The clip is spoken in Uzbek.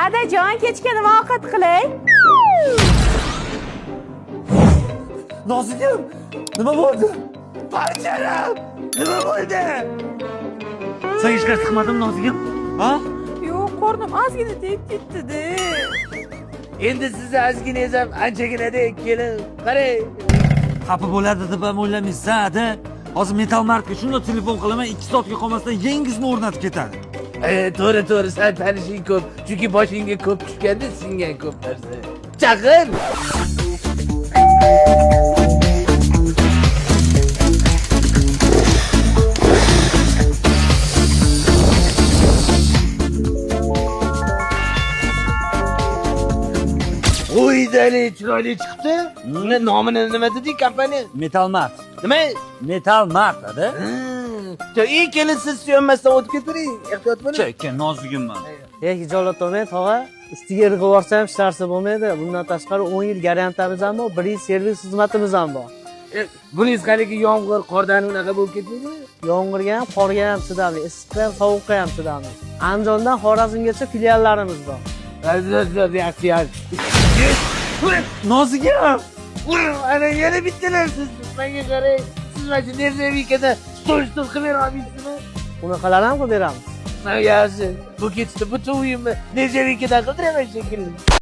Adajon, kechga nima ovqat qilay? Nozigim, nima bo'ldi? Parchalam, nima bo'ldi? Sen hech narsa qilmadingmi, Nozigim? Ha? Yo'q, qornim ozgina tegib ketdi-da. Endi sizni ozginangiz ham anchagina-da, kelin. Qarang. Xafa bo'ladi deb ham o'ylamaysiz, ada. Hozir Metal Martga shundoq telefon qilaman, 2 soatga qolmasdan yangisini o'rnatib ketadi. To'g'ri, to'g'ri, san tanishing ko'p. Chunki boshingga ko'p tushganda singan ko'p narsa. Chaqir. Qo'ydali chiroyli chiqibdi. Uni nomini nima deding kompaniya? Metal Mart. Nima? Metal Mart, ada. Ey kelin, siz suyanmasdan o'tib ketavering. Ehtiyot bo'ling. Chekka Nozigim man. E, hijolat olmang tog'a. Ustiga irg'ib yuborsa ham hech narsa bo'lmaydi. Bundan tashqari 10 yil garantiyamiz ham bor, 1 yil servis xizmatimiz ham bor. Buningiz haligi yomg'ir, qordan unaqa bo'lib ketmaydimi? Yomg'irga ham, qorga ham chidamli, issiqqa ham, sovuqqa ham chidamli. Andijondan Xorazmgacha filiallarimiz bor. Yaxshi, yaxshi. Nozigim! Ana yana bittalar siz. Menga qarang. Siz mana shu nervikadan stol qilib bera olmaysizmi? Bunaqalarni ham qilib beramiz. Ha, yaxshi. Bu ketishda butun uyimni nervikadan qildiraman shekilli.